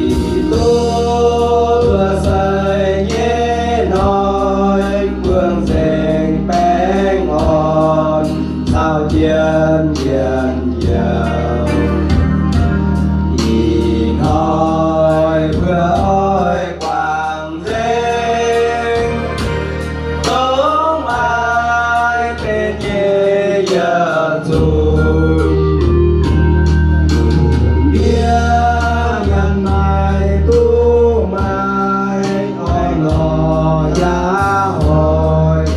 Giduc zuov sai nyei hnoi, buangh nzengc baengh orn caux jien njien-youh. Ih hnoi mbuo oix guangc nzengc, dongh maaih benx nyei yietc zungv. Lungh ndiev nyanc maaih duqv maaih, oix lorz yaac oix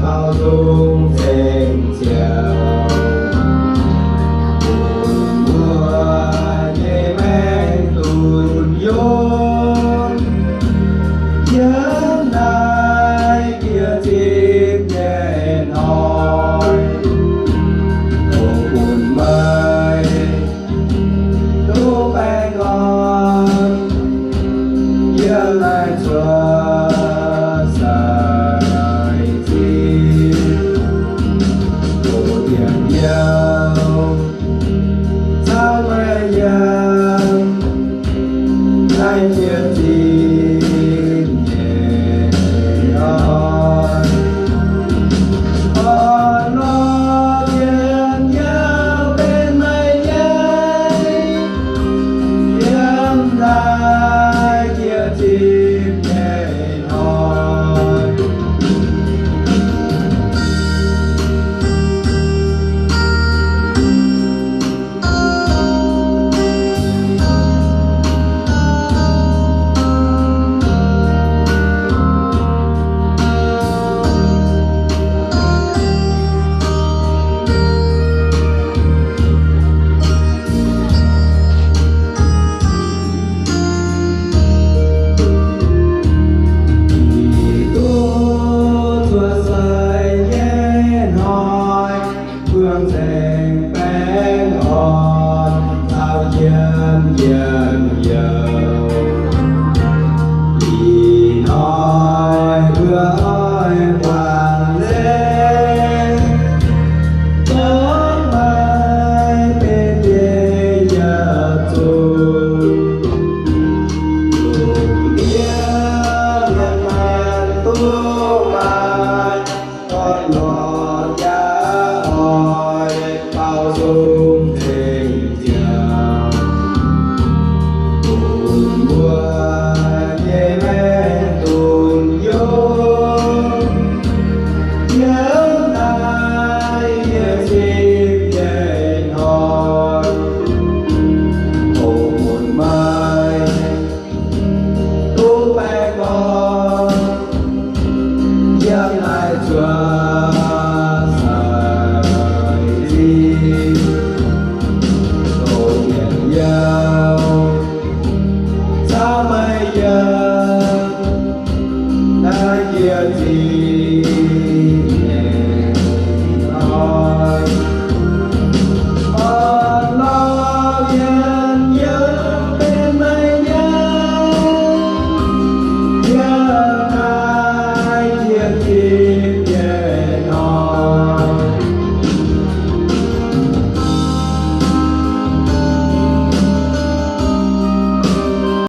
baaux nzung ceng ziouc, bun mbuo nyei maengc dunh yungh. Yiem naaiv bieqc zipv nyei hnoi, dongh bun meih duqv baengh orn, yiem naaiv cuotv sai zipv, doqc dienx youh caux meih yiem naaiv bieqc zipv nyei hnoi. Orn-lorqc dienx youh benx meih nyei, yiem naaiv bieqc zipv nyei hnoi. Giduc zuov sai nyei hnoi, buangh nzengc baengh orn caux jien njien-youh. Ih hnoi mbuo oix guangc nzengc, dongh maaih benx nyei yietc zungv. Lungh ndiev nyanc maaih duqv maaih, orn-lorqc yaac oix baaux nzung